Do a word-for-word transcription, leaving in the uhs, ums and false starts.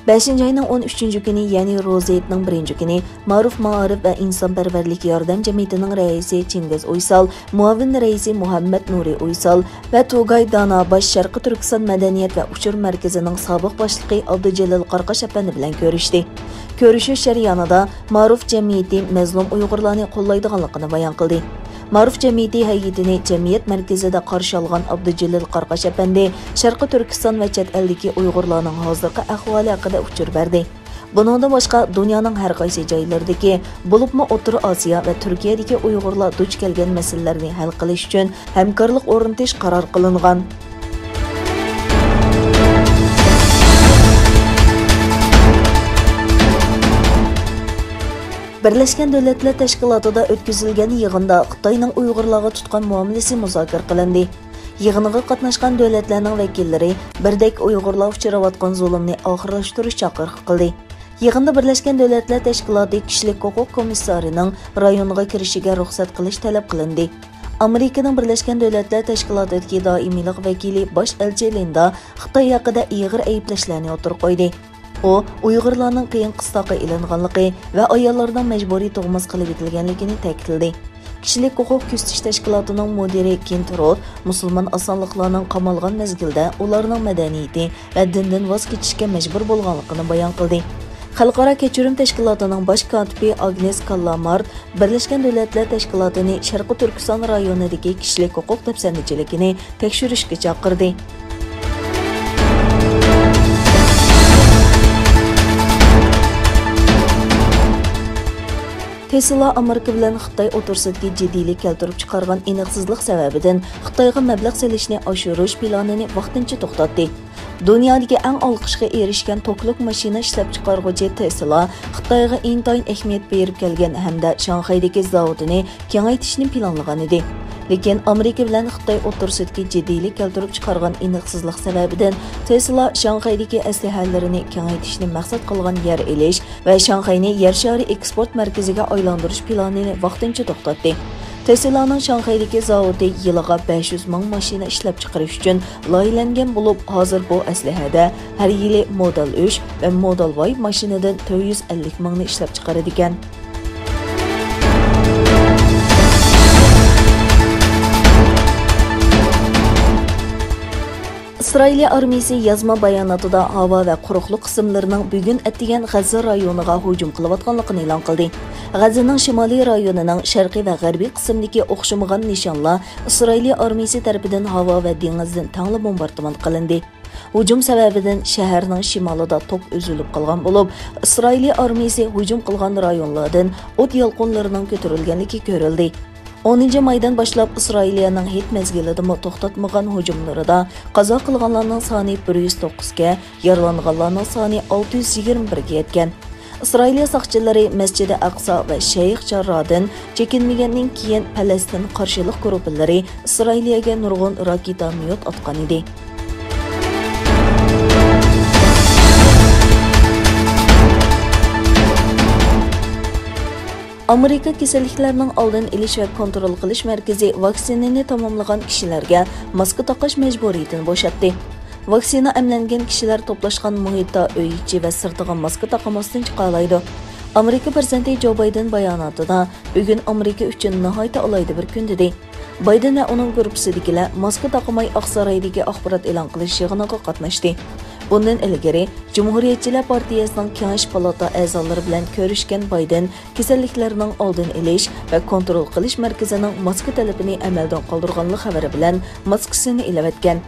بەشىنچى ئاينىڭ ئون ئۈچىنچى كۈنى، يەنى روزا ھېيتنىڭ بىرىنچى كۈنى، مائارىپ، مائارىپ ۋە ئىنسانپەرۋەرلىك ياردەم جەمئىيىتىنىڭ رەئىسى چىڭگىز ئۇيسال، مۇئاۋىن رەئىسى مۇھەممەد نۇرى ئۇيسال ۋە تۇگاي دانا باش شەرقىي تۈركىستان مەدەنىيەت ۋە ئۇچۇر مەركىزىنىڭ سابىق باشلىقى ئابدۇجېلىل قاراقاش ئەپەندى بىلەن كۆرۈشتى. كۆرۈشۈش جەريانىدا مائارىپ جەمئىيىتى مەزلۇم ئۇيغۇرلارنى قوللايدىغانلىقىنى بايان قىلدى. مائارىپ جەمئىيىتى ھەيئىتىنى جەمئىيەت مەركىزىدە قارشى ئالغان ئابدۇجېلىل قاراقاش ئەپەندى شەرقىي تۈركىستان ۋە چەت ئەلدىكى ئۇيغۇرلارنىڭ ھازىرقى ئەھۋالى ھەققىدە ئۇچۇر بەردى. بۇنىڭدىن باشقا، دۇنيانىڭ ھەر قايسى جايلىرىدىكى، بولۇپمۇ ئوتتۇرا ئاسىيا ۋە تۈركىيەدىكى ئۇيغۇرلار دۇچ كەلگەن مەسىلىلەرنى ھەل قىلىش ئۈچۈن ھەمكارلىق ئورنىتىش قارار قىلىنغان. بىرلەشكەن دۆلەتلەر تەشكىلاتىدا ئۆتكۈزۈلگەن يىغىندا خىتاينىڭ ئۇيغۇرلارغا تۇتقان مۇئامىلىسى مۇزاكىرە قىلىندى. يىغىنغا قاتناشقان دۆلەتلەرنىڭ ۋەكىللىرى بىردەك ئۇيغۇرلار ئۇچراۋاتقان زۇلۇمنى ئاخىرلاشتۇرۇش چاقىرىقى قىلدى. يىغىندا بىرلەشكەن دۆلەتلەر تەشكىلاتى كىشىلىك ھوقۇق كومىسسارىنىڭ رايونغا كىرىشىگە رۇخسەت قىلىش تەلەپ قىلىندى. ئامېرىكىنىڭ بىرلەشكەن دۆلەتلەر تەشكىلاتىدىكى دائىمىيلىق ۋەكىلى باش ئەلچى لىندا خىتاي ھەققىدە ئېغىر ئەيىبلەشلەرنى ئوتتۇرىغا قويدى. ئۇ ئۇيغۇرلارنىڭ قىيىن قىستاققا ئېلىنغانلىقى ۋە ئاياللارنىڭ مەجبۇرىي تۇغماس قىلىۋېتىلگەنلىكىنى تەكىتلىدى. كىشىلىك ھوقۇق كۆزىتىش تەشكىلاتىنىڭ مۇدىرى كېنت روت مۇسۇلمان ئاسانلىقلارنىڭ قامالغان مەزگىلدە ئۇلارنىڭ مەدەنىيىتى ۋە دىندىن ۋاز كېچىشكە مەجبۇر بولغانلىقىنى بايان قىلدى. خەلقئارا كەچۈرۈم تەشكىلاتىنىڭ باش كاتىپى ئاگنېس كاللامارت بىرلەشكەن دۆلەتلەر تەشكىلاتىنى شەرقىي تۈركىستان رايونىدىكى كىشىلىك ھوقۇق دەپسەندىچىلىكىنى تەكشۈرۈشكە چاقىردى. تېسلا ئامېرىكا بىلەن خىتاي ئوتتۇرىسىدىكى جىددىيلىك كەلتۈرۈپ چىقارغان ئېنىقسىزلىق سەۋەبىدىن خىتايغا مەبلەغ سېلىشنى ئاشۇرۇش پىلانىنى ۋاقتىنچە توختاتتى. دۇنيادىكى ئەڭ ئالقىشقا ئېرىشكەن توكلۇق ماشىنا ئىشلەپچىقارغۇچى تېسلا خىتايغا ئىنتايىن ئەھمىيەت بېرىپ كەلگەن ھەمدە شاڭخەيدىكى زاۋۇتىنى كېڭەيتىشنى پىلانلىغان ئىدى. لېكىن ئامېرىكا بىلەن خىتاي ئوتتۇرىسىدىكى جىددىيلىك كەلتۈرۈپ چىقارغان ئېنىقسىزلىق سەۋەبىدىن، تېسلا شاڭخەيدىكى ئەسلىھەلىرىنى كېڭەيتىشنى مەقسەت قىلغان يەر ئېلىش ۋە شاڭخەينى يەر شارى ئېكسپورت مەركىزىگە ئايلاندۇرۇش پىلانىنى ۋاقتىنچە توختاتتى. تېسلانىڭ شاڭخەيدىكى زاۋۇتى يىلىغا بەش يۈز مىڭ ماشىنا ئىشلەپچىقىرىش ئۈچۈن لايىھەلەنگەن بولۇپ، ھازىر بۇ ئەسلىھەدە ھەر يىلى مودېل ئۈچ ۋە مودېل ۋاي ماشىنىدىن تۆت يۈز ئەللىك مىڭنى ئىشلەپچىقىرىدىكەن. ئىسرائىلىيە ئارمىيىسى يازما باياناتىدا ھاۋا ۋە قۇرۇقلۇق قىسىملىرىنىڭ بۈگۈن ئەتىگەن غەززە رايونىغا ھۇجۇم قىلىۋاتقانلىقىنى ئېلان قىلدى. غەززىنىڭ شىمالىي رايونىنىڭ شەرقىي ۋە غەربىي قىسمىدىكى ئوخشىمىغان نىشانلار ئىسرائىلىيە ئارمىيىسى تەرىپىدىن ھاۋا ۋە دېڭىزدىن تەڭلا بومباردىمان قىلىندى. ھۇجۇم سەۋەبىدىن شەھەرنىڭ شىمالىدا توك ئۈزۈلۈپ قالغان بولۇپ، ئىسرائىلىيە ئارمىيىسى ھۇجۇم قىلغان رايونلاردىن ئوت يالقۇنلىرىنىڭ كۆتۈرۈلگەنلىكى كۆرۈلدى. ئونىنچى مايدىن باشلاپ ئىسرائىلىيەنىڭ ھېيت مەزگىلىدىمۇ توختاتمىغان ھۇجۇملىرىدا قازا قىلغانلارنىڭ سانى بىر يۈز توققۇزغا، يارىلانغانلارنىڭ سانى ئالتە يۈز يىگىرمە بىرگە يەتكەن. ئىسرائىلىيە ساقچىلىرى مەسچىدى ئەقسا ۋە شەيخ جاررادىن چېكىنمىگەندىن كېيىن، پەلەستىن قارشىلىق گۇرۇپپىلىرى ئىسرائىلىيەگە نۇرغۇن راكېتا ميوت ئاتقان ئىدى. ئامېرىكا كېسەللىكلەرنىڭ ئالدىنى ئېلىش ۋە كونترول قىلىش مەركىزى ۋاكسىنىنى تاماملىغان كىشىلەرگە ماسكا تاقاش مەجبۇرىيىتىنى بوشاتتى. ۋاكسىنا ئەملەنگەن كىشىلەر توپلاشقان مۇھىتتا ئۆي ئىچى ۋە سىرتىغا ماسكا تاقىماستىن چىقالايدۇ. ئامېرىكا پىرېزىدېنتى جو بايدېن باياناتىدا، بۈگۈن ئامېرىكا ئۈچۈن ناھايىتى ئالاھىدە بىر كۈن، دېدى. بايدېن ۋە ئۇنىڭ گۇرۇپپىسىدىكىلەر ماسكا تاقىماي ئاقسارايدىكى ئاخبارات ئېلان قىلىش يىغىنىغا قاتناشتى. بۇندىن ئىلگىرى، جۇمھۇرىيەتچىلەر پارتىيەسىنىڭ كېڭەش پالاتا ئەزالىرى بىلەن كۆرۈشكەن بايدېن كېسەللىكلەرنىڭ ئالدىنى ئېلىش ۋە كونترول قىلىش مەركىزىنىڭ ماسكا تەلىپىنى ئەمەلدىن قالدۇرغانلىقى خەۋىرى بىلەن ماسكىسىنى ئېلىۋەتكەن.